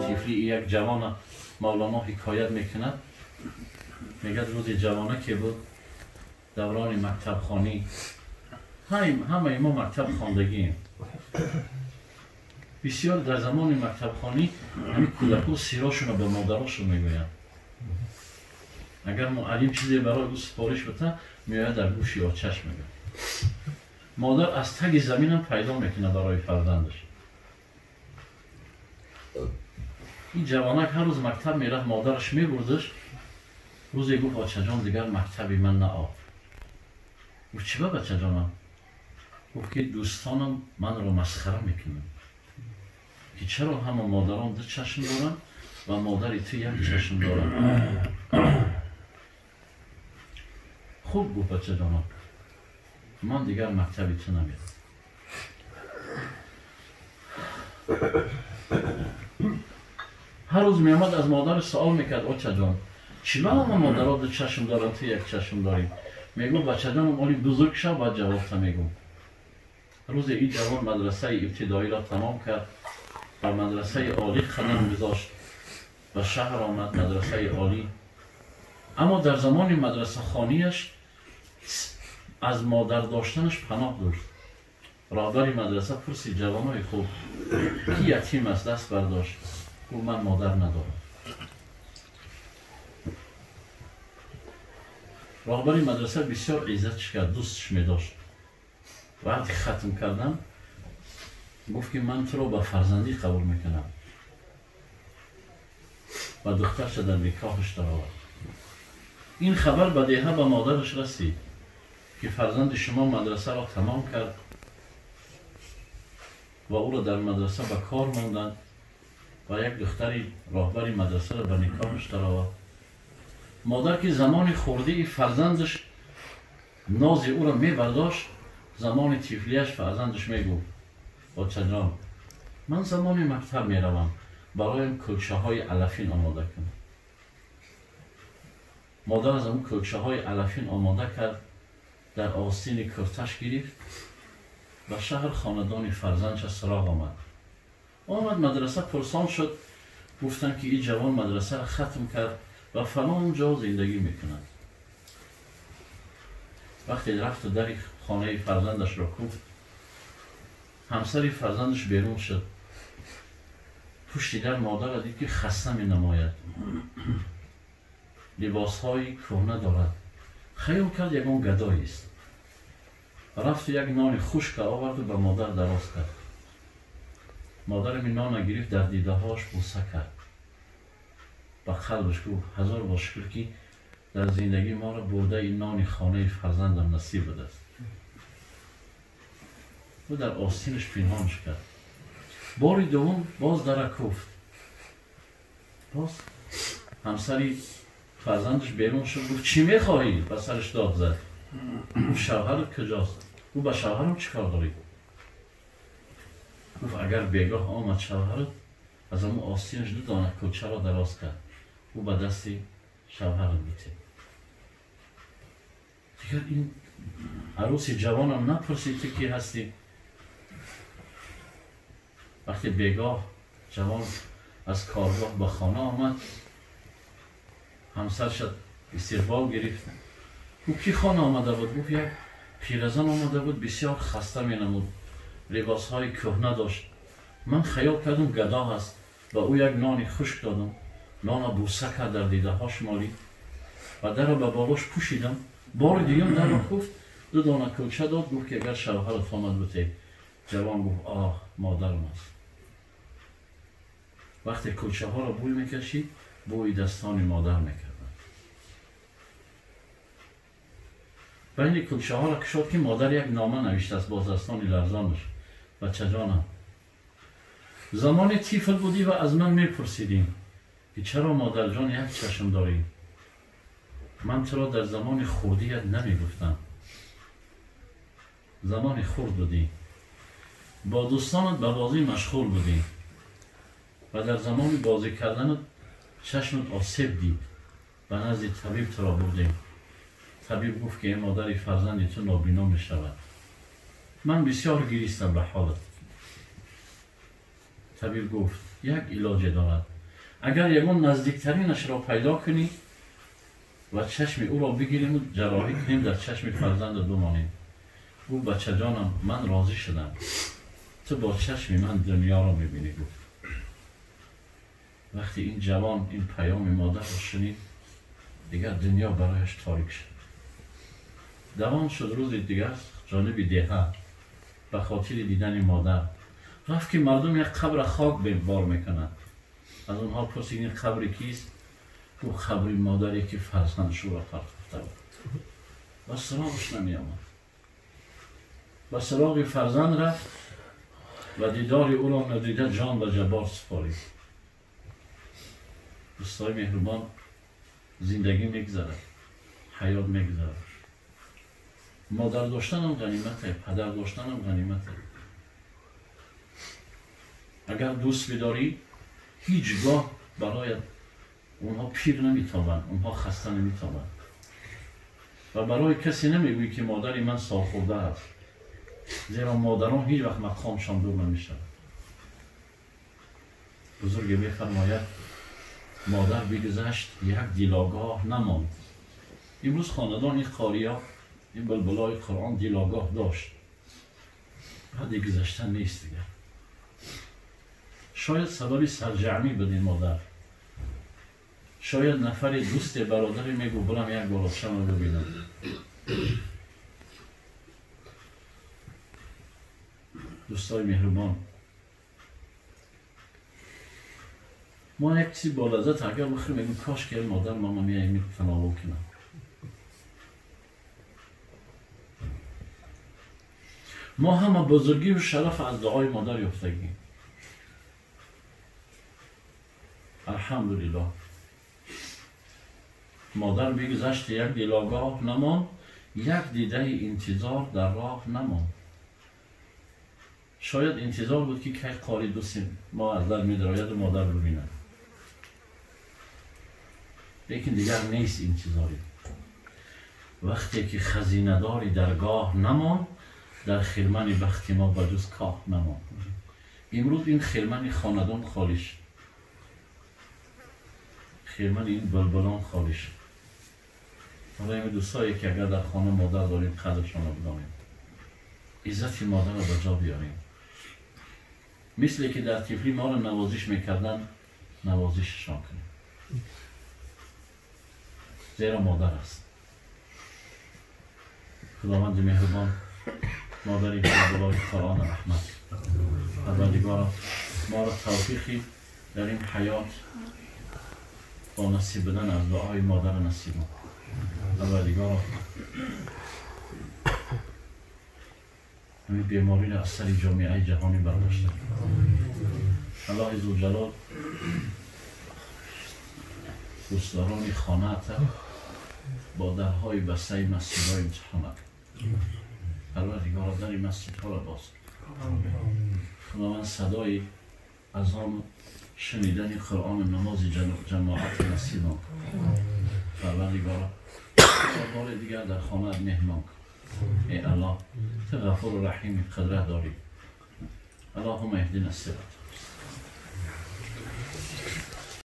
Тифли як ҷавона Мавлоно ҳикоят мекунад, мегӯяд рӯзи ҷавона ки буд, даврони мактабхонӣ, ҳамаи мо мактаб хондагием. Бисёр дар замони мактабхонӣ ҳамин кӯдакҳо сирошонро ба модарошон мегӯянд. Агар муаллим чизе барои ӯ супориш бита, меояд дар гӯши очаш мегӯяд. Модар аз таги заминам пайдо мекунад барои фарзандаш. Ин ҷавонак ҳар рӯз мактаб мерафт, модараш мебурдаш. Рӯзе гуфт: очаҷон, дигар мактаби ман наоб. Гуфт: чӣ ба бачаҷонам? Гуфт ки дӯстонам манро масхара мекунанд, ки чаро ҳама модарон ду чашм доранд ва модари ту як чашм дорад. Хуб, гуфт бачаҷонам, ман дигар мактаби ту намерам. Ҳар рӯз меомад аз модараш савол мекард: очаҷон, чӣ ба ҳама модаро ду чашм доранд, ту як чашм дорӣ? Мегуфт: бачаҷонам, оли бузург шав, баъд ҷавобта мегӯм. Рӯзе ин ҷавон мадрасаи ибтидоиро тамом кард, ба мадрасаи олӣ қадам гузошт, ба шаҳр омад, мадрасаи олӣ. Аммо дар замони мадрасахонияш аз модар доштанаш паноҳ дошт. Роҳбари мадраса пурсид: ҷавонои хуб, ки ятим аст? Даст бардошт. Гуфт: ман модар надорам. Роҳбари мадраса бисёр иззатш кард, дӯстш медошт. Вақти хатм кардам гуфт ки ман туро ба фарзандӣ қабул мекунам ва духтарша дар никоҳаш даровард. Ин хабар ба деҳа ба модараш расид ки фарзанди шумо мадрасаро тамом кард ва ӯро дар мадраса ба кор монданд ва як духтари роҳбари мадрасаро ба никоҳаш даровард. Модар ки замони хурдии фарзандаш нози ӯро мебардошт, замони тифлияш фарзандаш мегуфт: очаҷон, ман замони мактаб меравам, бароям кулчаҳои алафин омода кун. Модар аз он кулчаҳои алафин омода кард, дар остини курташ гирифт, ба шаҳр хонадони фарзандша суроғ омад. Омад мадраса, пурсон шуд, гуфтанд ки ин ҷавон мадрасаро хатм кард ва фалон ҷо зиндагӣ мекунад. Вақте рафту дари хонаи фарзандашро куфт, ҳамсари фарзандаш берун шуд. Пушти дар модарро дид ки хаста менамояд, либосҳои кӯҳна дорад. Хаёл кард ягон гадоист. Рафту як нони хушка оварду ба модар дароз кард. Модарам ин нона гирифт, дар дидаҳоаш буса кард. Ба қалбаш гуфт: ҳазор бор шукр ки дар зиндагӣ моро бурдаи нони хонаи фарзандам насиб будааст. Ӯ дар остинаш пинҳонш кард. Бори дуввум боз дара куфт. Боз ҳамсари фарзандаш берун шуд, гуфт: чӣ мехоҳӣ? Ба сараш дод зад. Гуфт: шавҳарат куҷост? Гуфт: ба шавҳарам чӣ кор дорӣ? Гуфт: агар бегоҳ омад шавҳарат, аз ҳамун остинаш ду дона кулчаро дароз кард, ӯ ба дасти шавҳарат бите. Дигар ин арӯси ҷавонам напурсид ту ки ҳастӣ. Вақте бегоҳ ҷавон аз коргоҳ ба хона омад, ҳамсарша истиқбол гирифт. Гуфт: ки хона омада буд? Гуфт: як пиразан омада буд, бисёр хаста менамуд, либосҳои кӯҳна дошт. Ман хаёл кардам гадо аст, ба ӯ як нони хушк додам. Нона буса кард, дар дидаҳош молид ва дарро ба болош пӯшидам. Бори дуюм дарро куфт, ду дона кулча дод, гуфт ки агар шавҳарат омад бите. Ҷавон гуфт: оҳ, модарам аст. Вақте кулчаҳоро бӯй мекашид, бӯи дастони модар мекарданд. Байни кулчаҳоро кушод ки модар як нома навиштааст бо дастони ларзонаш: бачаҷонам, замоне тифл будӣ ва аз ман мепурсидӣ ки чаро модарҷон як чашм дорӣ. Ман туро дар замони хурдият намегуфтам. Замони хурд будӣ, бо дӯстонат ба бозӣ машғул будӣ ва дар замони бозӣ карданат чашмат осеб дид. Ба назди табиб туро бурдем. Табиб гуфт ки модари фарзанди ту нобино мешавад. Ман бисёр гиристам ба ҳолат. Табиб гуфт як илоҷе дорад. Агар ягон наздиктаринашро пайдо кунӣ ва чашми ӯро бигирем ва ҷарроҳӣ кунем, дар чашми фарзандат бимонем. Гуфт бачаҷонам, ман розӣ шудам. Ту бо чашми ман дунёро мебинӣ. Гуфт вақте ин ҷавон ин паёми модарро шунид, дигар дунё барояш торик шуд. Давон шуд рӯзи дигар ҷониби деҳа ба хотири дидани модар. Рафт ки мардум як қабр хок бор мекунанд. Аз онҳо пурсид ин қабри кист? Гуфт қабри модаре ки фарзандаш ӯро партофта буд ва сароғаш намеомад. Ба сароғи фарзанд рафт ва дидори ӯро надида ҷон ба ҷаббор супорид. Дӯстои меҳрубон, зиндагӣ мегзарад, ҳаёт мегзарад. Модар доштанам ғанимате, падар доштанам ғанимате. Агар дӯст бидорӣ, ҳеҷ гоҳ бароят онҳо пир наметобанд, онҳо хаста наметобанд. Ва барои касе намегӯӣ ки модари ман солхӯрда аст, зеро модарон ҳеҷ вақт мақомшон дур намешавад. Бузурге мефармояд модар бигзашт, як дилогоҳ намонд. Имрӯз хонадони қория, ин булбулои Қуръон дилогоҳ дошт, баъди гузаштан нест дигар. Шояд сабаби сарҷамӣ буд ин модар. Шояд нафари дӯсте, бародаре мегӯ бурам як бор очамро бибинам. Дӯстои меҳрубон, мо як чизи бо лаззат агар бихӯрем мегӯем кош ки модар мама меояд тановул кунам. Мо ҳама бузургию шараф аз дуои модар ёфтагем. Алҳамдулиллоҳ. Модар бигзашт, як дилогоҳ намонд, як дидаи интизор дар роҳ намонд. Шояд интизор буд ки кай қори дӯсти мо аз дар медарояду модар бибинад, лекин дигар нест интизорӣ. Вақте ки хазинадори даргоҳ намонд, дар хирмани бахти мо ба ҷуз коҳ намонд. Имрӯз ин хирмани хонадон холӣ шуд, хирмани ин булбулон холӣ шуд. Барои ин дӯстое ки агар дар хона модар дорем, қадршонро бидонем, иззати модарро ба ҷо биёрем. Мисле ки дар тифлӣ моро навозиш мекарданд, навозишашон кунем, зеро модар аст. Худованди меҳрубон модари булбулои Қуръон раҳмат Парвардигоро, моро тавфиқи дар ин ҳаёт бо насиб будан аз дуои модарро насиб кун. Парвардигоро, ҳамин бемориро аз сари ҷомеаи ҷаҳонӣ бардошта. Аллоҳи зулҷалол дӯстдорони хонаата бо дарҳои бастаи масҷидҳо имтиҳон кун. Парвардигоро, дари масҷидҳоро боз кун. Худованд садои азону шунидани Қуръону намози ҷамоат насибон кун. Парвардигоро, бори дигар дар хонаат меҳмон кун. Эй Аллоҳ, ту ғафуру раҳими қудрат дорӣ. Аллоҳумма иҳдина сирот.